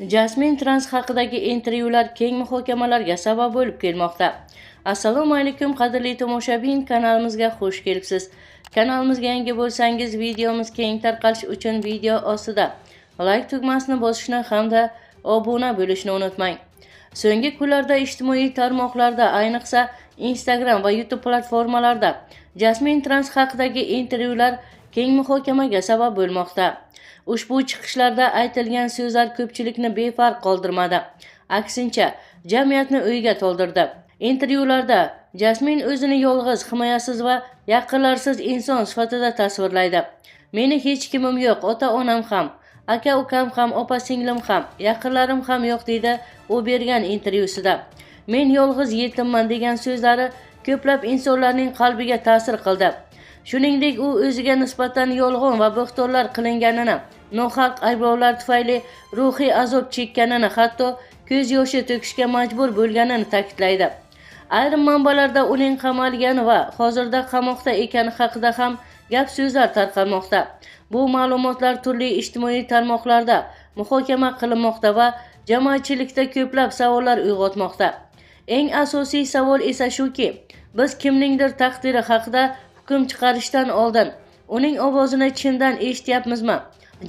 Jasmin Trans haqidagi intervyular keng muhokamalarga sabab bo'lib kelmoqda. Assalomu alaykum, qadrli tomoshabin, kanalimizga xush kelibsiz. Kanalimizga yangi bo'lsangiz, videomiz keng tarqalishi uchun video ostida like tugmasini bosishni hamda obuna bo'lishni unutmang. So'nggi kunlarda ijtimoiy tarmoqlarda, ayniqsa Instagram va YouTube platformalarida Jasmin Trans haqidagi intervyular keng muhokamaga sabab bo'lmoqda. Ushbu chiqishlarda aytilgan so'zlar ko'pchilikni befarq qoldirmadi. Aksincha, jamiyatni o'yga to'ldirdi. Intervyularda Jasmin o'zini yolg'iz, himoyasiz va yaqinlarsiz inson sifatida tasvirlaydi. Meni hech kimim yo'q, ota-onam ham, aka-ukam ham, opa-singlim ham, yaqinlarim ham yo'q, deydi u bergan intervyusida. Men yolg'iz yetimman degan so'zlari ko'plab insonlarning qalbiga ta'sir qildi. Shuningdek, u o'ziga nisbatan yolg'on va bo'xtonlar qilinganini, nohaq ayblovlar tufayli ruhiy azob chekkanini, hatto ko'z yoshi to'kishga majbur bo'lganini ta'kidlaydi. Ayrim manbalarda uning qamalgani va hozirda qamoqda ekani haqida ham gap so'zlar tarqalmoqda. Bu ma'lumotlar turli ijtimoiy tarmoqlarda muhokama qilinmoqda va jamoatchilikda ko'plab savollar uyg'otmoqda. Eng asosiy savol esa shuki, biz kimningdir taqdiri haqida hukm chiqarishdan oldin uning ovozini chindan eshityapmizmi?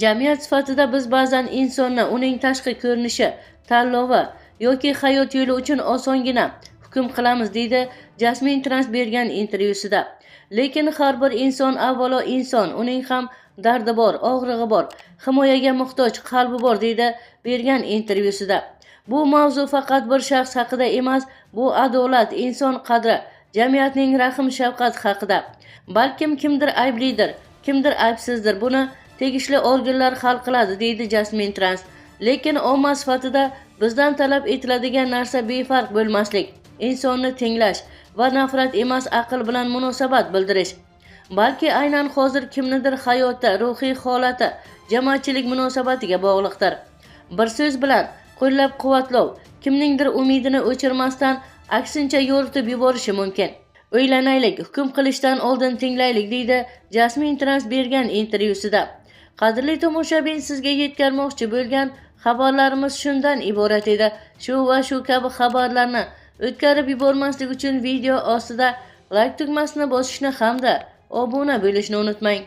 Jamiyat sifatida biz ba'zan insonni uning tashqi ko'rinishi, tanlovi yoki hayot yo'li uchun osongina hukm qilamiz, deydi Jasmin Trans bergan intervyusida. Lekin har bir inson avvalo inson, uning ham dardi bor, og'rig'i bor, himoyaga muhtoj qalbi bor, deydi bergan intervyusida. Bu mavzu faqat bir shaxs haqida emas, bu adolat, inson qadri, jamiyatning rahm shafqat haqida. Balkim kimdir ayblidir, kimdir aybsizdir. Buni tegishli organlar hal qiladi, deydi Jasmin Trans. Lekin omma sifatida bizdan talab etiladigan narsa befarq bo'lmaslik, insonni tinglash va nafrat emas, aql bilan munosabat bildirish. Balki aynan hozir kimnidir hayoti, ruhiy holati jamoatchilik munosabatiga bog'liqdir. Bir so'z bilan qo'llab-quvvatlov kimningdir umidini o'chirmasdan, aksincha yo'ritib yuborishi mumkin. O'ylanaylik, hukm qilishdan oldin tinglaylik, deydi Jasmin Trans bergan intervyusida. Qadrli tomoshabin, sizga yetkazmoqchi bo'lgan xabarlarimiz shundan iborat edi. Shu va shu kabi xabarlarni o'tkazib yubormaslik uchun video ostida like tugmasini bosishni hamda obuna bo'lishni unutmang.